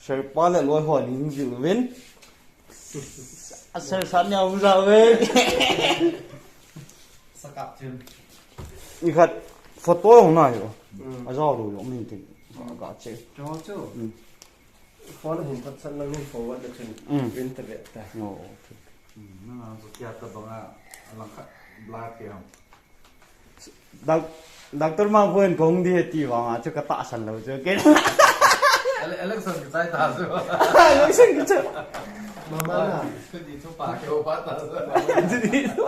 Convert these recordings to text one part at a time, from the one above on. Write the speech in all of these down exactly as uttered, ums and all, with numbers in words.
Sir pa le loi ho ning jil uvin. A sir sa nia u ja ve. Sakap chim. Ni khat photo hung na yo. Mm. A jao lo yo min tin. Ka che. Cho cho. Mm. Phone hin phat san lang ni forward da chun. Mm. Win ta ve ta. Oh, okay. Mm, na na so kya ta banga lang khat blur ke ham. Doc-, Doctor Mangkhoin kong di he ti vang a chu ka tahsan lou chu. Ke. Ele-, election kichai ta chu. Election kichai. Mama la. Chu di chu pa ke o pa ta chu. Chu di chu.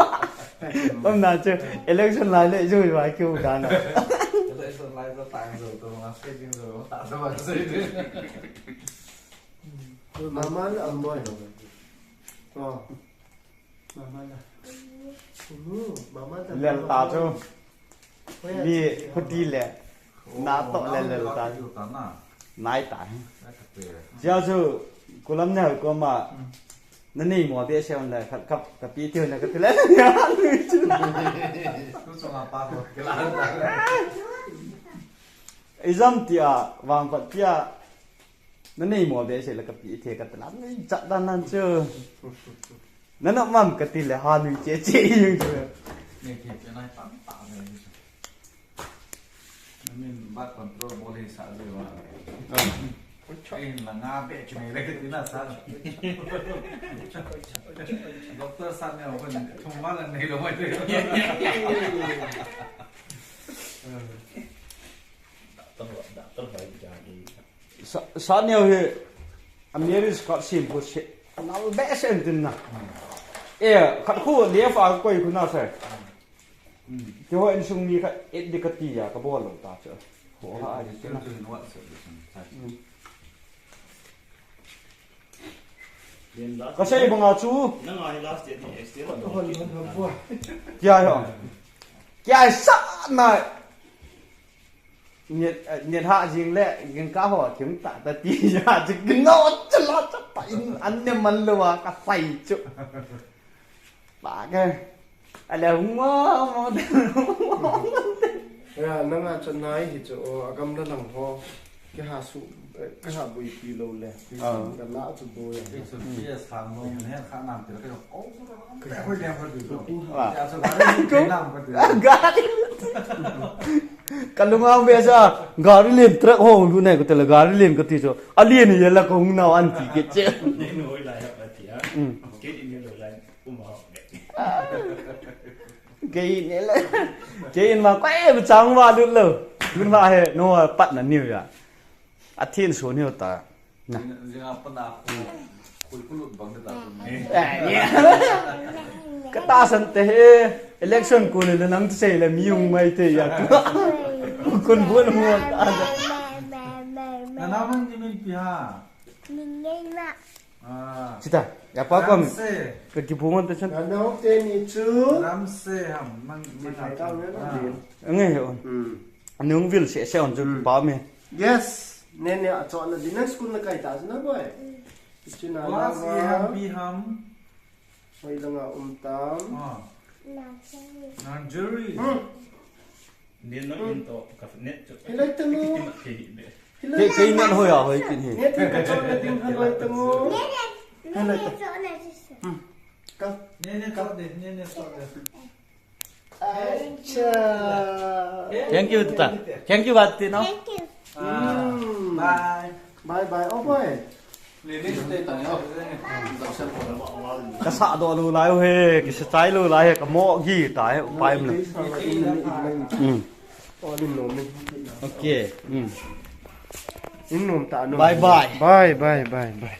Om na chu election lai le chu va ke u dan. Election lai ta ta chu to ma se jing chu ta chu ba se. Mama la am boy. Oh. Mama la. Ulu, mama la. Lel ta chu. Hoya mi chi khuti le. Na to le lel ta. Nai ta. Chia chu kulam ne ko ma. Mm. Na nei mo be se on le khat kap ka pi ti na ka ti le. Tu so ma pa ko ke la. Exam ti a vang pat ti a. Na nei mo be se le ka pi the ka ti la. Nei chat dan nan chu. Na na mam ka ti le ha nui che che yung chu. Nei che che nai tam tam nei. Na min bat control bol hi sa ji wa. Ah. Ei, la nga be chu nei le ka ti na sa. Doctor sa ne ko thum ma la nei lo mai te. Doctor, doctor bai ja ni. Sa, sa neo hi, a marriage card sim ko se, nal be se entin na. Eh, khat khu left a koi khu na se. Ti ho insung mi khat et di ka ti ya, ka bol lo ta che. Ho ha a di na. Ka sei banga chu. Nang a hi last date ni extend. Hon, hon, hon, hon. Kya ho? Kya sa na? Net, eh, net ha jing le, jing ka ho, kim ta ta ti ya, jing no, chala, cha pa in, an ne man lo wa, ka sai chu. Pa ke. Ale hung wa, mo de. Ya, nang a cha nai hi chu, o, agam da lang ho. Ke ha su, eh, ke ha bui pi lo le. Ah. Ka la chu bo ya. Ke chu pi a sang lo, ne kha nam ti la ke, o, ko ko ko ko ko. Ah. Ya chu ba, ko nam ko ti. Gari. Ka lunga be sa, gari len truck ho lu ne ko te la gari len ko ti so. A len ye la ko hung nau an ti ke che. Nei noi la ya pa ti a. Mm. Ke ni lo la, um ha. Ke ni le. Ke in ma ko e chang wa lu lo. Mun ma he no pat na niu ya. A thin so niu ta. Na. Jing a pa na khu, khu, khu lut bang ta khu. Eh, yeah. Ka tahsan te he, election khu le nang sei le mi hung mai te ya tu. Kun bun mo ta. Na na man ni min pi ha. Min nei ma. Ah. Sita, ya pa kom. Ramse. Ka ki bungon te chan. Na no te ni chu. Ramse ham, mang, mang. Ngai he on. Hmm. Nung vil se se on chu pa me. Yes. Ne ne a chon na din school na kai ta chu na boy. Chu na class la A ham, B ham. Hoi langa um tam. Ah. Nursery. Hmm. Nin na in to ka net chu. Hilai ta mo. Hilai ta mo. Kei nan hoi a hoi kin hi. Ne tin ka chon na din hilai ta mo. Hilai ta. Hmm. Ka. Ne ne to de, ne ne to de. Acha. Thank you, Tata. Thank you, Bati, no? Thank you. Ah, bye. Bye bye. Oh boy. Ka sa do lo lai he, ki sa chai lo lai he, ka mo gi ta he, upai mo. Hmm. Okay. Hmm. Bye bye. Bye bye bye bye.